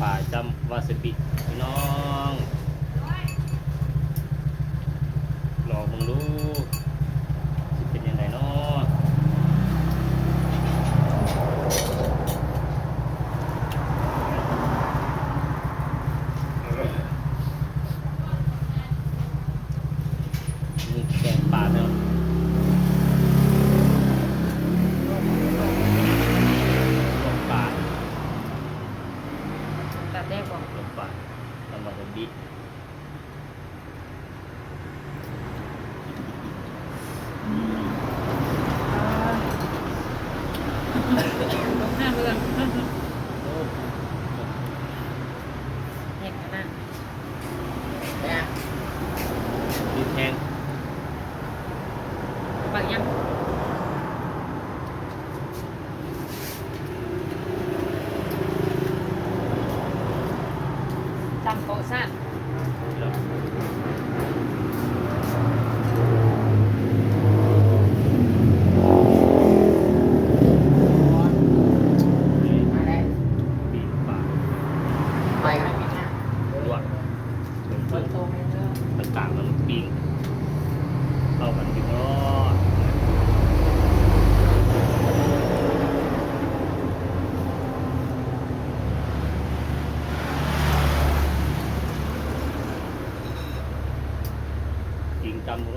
ປາຈ້ຳວາຊາບິພີ່ນ້ອງ ລອງເບິ່ງດູ ຊິເປັນຈັ່ງໃດເນາະ. ນີ້ແກງປາເນາະ ແກງປາ ຕາແຊບບໍ່? ແກງປາ ຕຳວາຊາບິ ອືມ ອ່າ ລົງໜ້າເລື່ອງ ໂອ້ ເຮັດຂະໜາດ ຕິດແຮງ ບັກຫຍັງ ຕຳເກາະຊາດ ມາແລ້ວ ປີ້ງປາ ໄປ ລວກ ເບິ່ງ ເບິ່ງ ຕ່າງໆ ມັນປີ້ງເຂົ້າກັນຢູ່ບໍ່? ປີ້ງຕຳ ມາ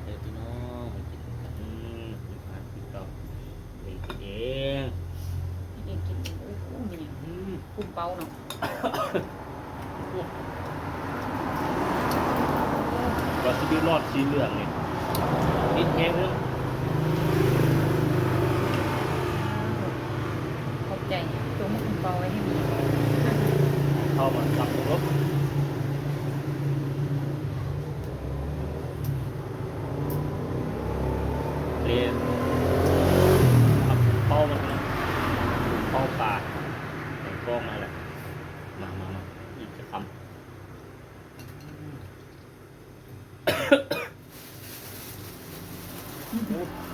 ເດີພີ່ນ້ອງ ມາກິນນຳກັນ ຢູ່ຮ້ານກິນເຂົ້າ ເຮັດເອງ ເຮັດເອງກິນເອງ. ໂອ້ ໂອ້ ມີຫຍັງ ອືມ ກຸ້ງເປົ້າເນາະ ວາຊາບິລອດສີເຫຼືອງນີ້ ຕິດແຮງເນາະ. ຂອບໃຈ ຕົວໝາກກຸ້ງເປົ້າໄວ້ໃຫ້ມີ ເຂົ້າມາຈັບລົດ. ເລນ ເປົ້າມັນເນາະ ເປົ້າປາ ແກງປອງມາແລ້ວ ມາ ມາ ມາ ອີກຈັກຄຳ ອືມ ໂອ້